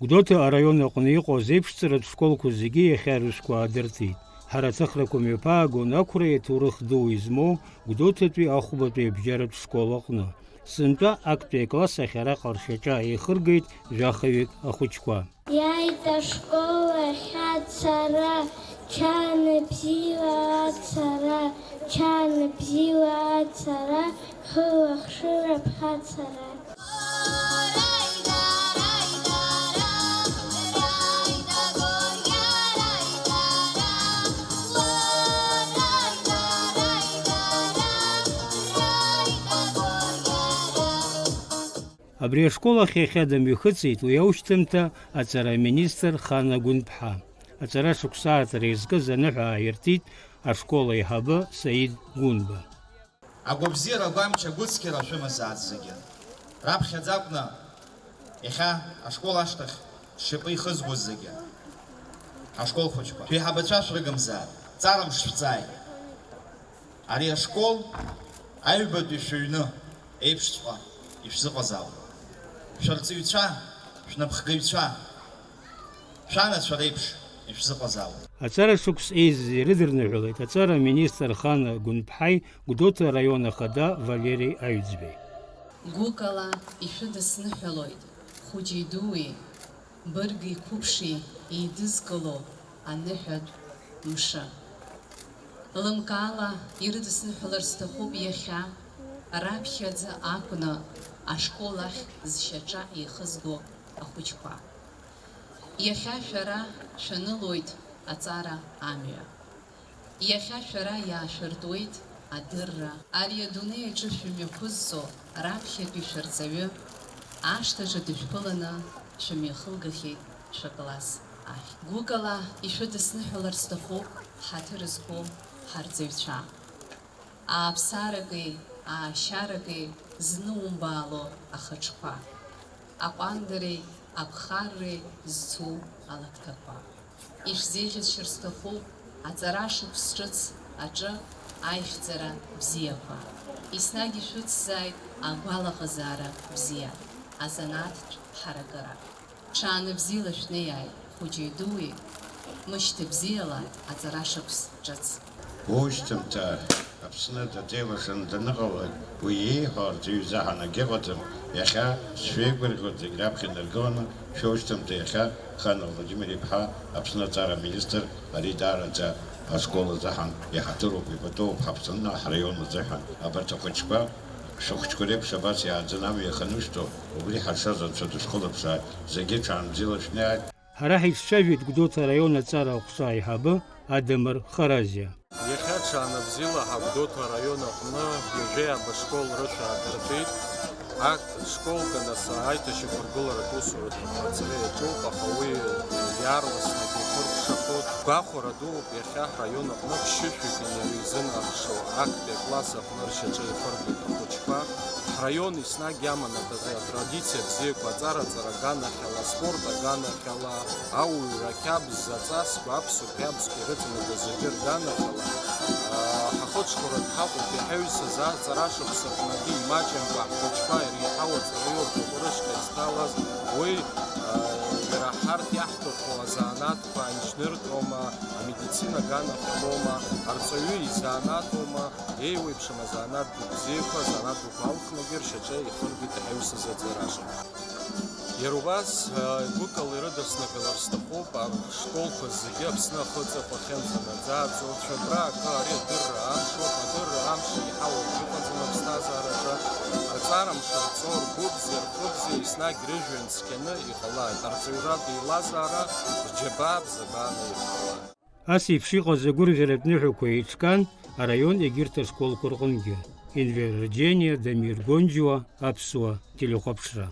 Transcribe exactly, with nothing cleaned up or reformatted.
Гәдоуҭа араион аҟны иҟоу азеиԥшҵаратә школқәа зегьы иахьа русқәа аадыртит. Ҳара аҭыхрақәа мҩаԥаагон ақәра иаҭоурых ду измоу Гәдоуҭатәи ахәбатәи абжьаратә школ аҟны. Сынтәа актәи акласс ахь араҟа ршьаҿа еихыргеит жәахаҩык ахәыҷқәа. Иааит ашкол ахь ацара, чаны бзиала ацара, чаны бзиала ацара, хыла хшыла ԥхацара. Абри ашкол ахь иахьа дымҩахыҵит уи аушьҭымҭа аҵара аминистр Хана Гәынԥҳа. Аҵара шықәса ааҵра иазкыз аныҳәа ааиртит ашкол аиҳабы Саид Гәынба. Агәабзиара агәамч агәыцқьара шәымазааит зегьы. Раԥхьаӡа акәны иахьа ашкол ашҭахь шьапы ихызгоз зегьы, ашкол хәыҷқәа, шәеиҳабацәа шәрыгымзааит, ҵара мшшәҵааит. Ари ашкол аҩбатәи шәыҩны еиԥшҵәҟьа ишәзыҟазаауеит. Шәарҵаҩцәа, шәнапхгаҩцәа, шәанацәа реиԥш ишәзыҟазаауеит. Аҵара шықәс еизаз ирыдырныҳәалеит аҵара аминистр Хана Гәынԥҳаи Гәдоуҭа араион ахада Валери Аҩӡбеи. Гәыкала ишәыдысныҳәалоит хәыҷи-дуи, бырги қәыԥши еидызкыло аныҳәатә мшы. Лымкаала ирыдысныҳәалар сҭахуп иахьа, раԥхьаӡа акәны ашкол ахь зшьаҿа еихызго ахәыҷқәа. Иахьа шәара шәанылоит аҵара амҩа. Иахьа шәара иаашәыртуеит адырра. Ари адунеи аҿы шәымҩақәызҵо раԥхьатәи шәарҵаҩы ашҭаҿы дышәԥыланы шәымҩахылгахьеит шәыкласс ахь. Гәыкала ишәыдысныҳәалар сҭахуп ҳаҭыр зқәу ҳарҵаҩцәа. Ааԥсаракеи аашьаракеи знумбаало ахаҿқәа, аҟәандареи аԥхарреи зцу алакҭақәа. Ишәзеиӷьасшьар сҭахуп аҵара шықәс ҿыц аҿы аихьӡара бзиақәа. Еснагь ишәыцзааит агәалаҟазаара бзиа, азанааҭтә ҳаракыра. Ҽаанбзиала шәнеиааит, хәыҷи-дуи, мышьҭа бзиала аҵара шықәс ҿыц. Ушьҭымҭа Аԥсны дадеилашаны даныҟалак, уи иеиҳәо арҵаҩы изаҳан акгьы ыҟаӡам. Иахьа сшәеигәырӷьоит зегь раԥхьа инаргыланы, шәушьҭымҭа иахьа Хана Владимир-иԥҳа, Аԥсны аҵара аминистр, ари даараӡа ашкол азыҳәан иҳаҭыруп, ипатуоуп ҳаԥсны ҳраион азыҳәан. Абарҭ ахәыҷқәа, шәыхәыҷқәа реиԥш абас иааӡаны амҩа иаханышәҭо, убри ҳаршаз Анцәа дышәхылаԥшааит, зегьы ҽаанбзиала шәнеиааит. Ҳара ҳицәажәеит Гәдоуҭа араион аҵара аҟәша аиҳабы Адамыр Харазиа. Иахьа ҽаанбзиала ҳа Гәдоуҭа араион аҟны ҩажәеи ааба школ рышәа аадыртит. Арҭ школк анаса аиҭашьақәыргыларатә усуратә ҟаҵара иаҿуп, аха уи иаарласны еиқәыркшахоит. Гәахәара дууп иахьа ҳраион аҟны ԥшьышәҩык инарзынарԥшуа актәи акласс аҟны ршьаҿа ихыргеит ахәыҷқәа. Ҳраион еснагь иаман атра-, атрадициа бзиақәа, аҵара-ҵара аганахьала, аспорт аганахьала, ауаҩра қьабз, аҵасқәа, аԥсуа қьабзқәа ирыҵанакуа зегьы рганахьала, аа, ҳахәыцхәратә ҳаҟоуп, иҳаҩсыз аҵара шықәсаҟны акгьы имаҷымкәа ҳхәыҷқәа иреиҳау аҵараиурҭақәа рышҟа изҭалаз уи, аа, иара ҳарҭ иаҳҭаху азанааҭ ҳаинженертәроума, амедицина аганахьалоума, арҵаҩы изанааҭума, еиуеиԥшым азанааҭ ду бзиақәа, азанааҭ дуқәа алхнагьы ршьаҿа ихыргеит иҳаҩсыз аҵара шықәса. Иара убас, а, гәыкала ирыдысныҳәалар сҭахуп, ашколқәа зегьы Аԥсны ахы аҵыхәа ахьынӡанаӡааӡо, цәыббра акы ари адырра амшоуп, адырра амш еиҳау акгьы ыҟаӡам аԥсҭазаараҿы, аҵара мшы рҵо, ргәыбзиа, рхәыбзиа еснагь рыжәҩан цқьаны иҟалааит, арҵаҩратә еилазаара рџьабаа бзабааны ирхалааит. Ас еиԥш иҟаз агәырӷьаратә ныҳәақәа еиҿкаан араион егьырҭ ашколқәа рҟынгьы. Енвер Рџьениа, Дамир Гонџьуа, Аԥсуа телехәаԥшра.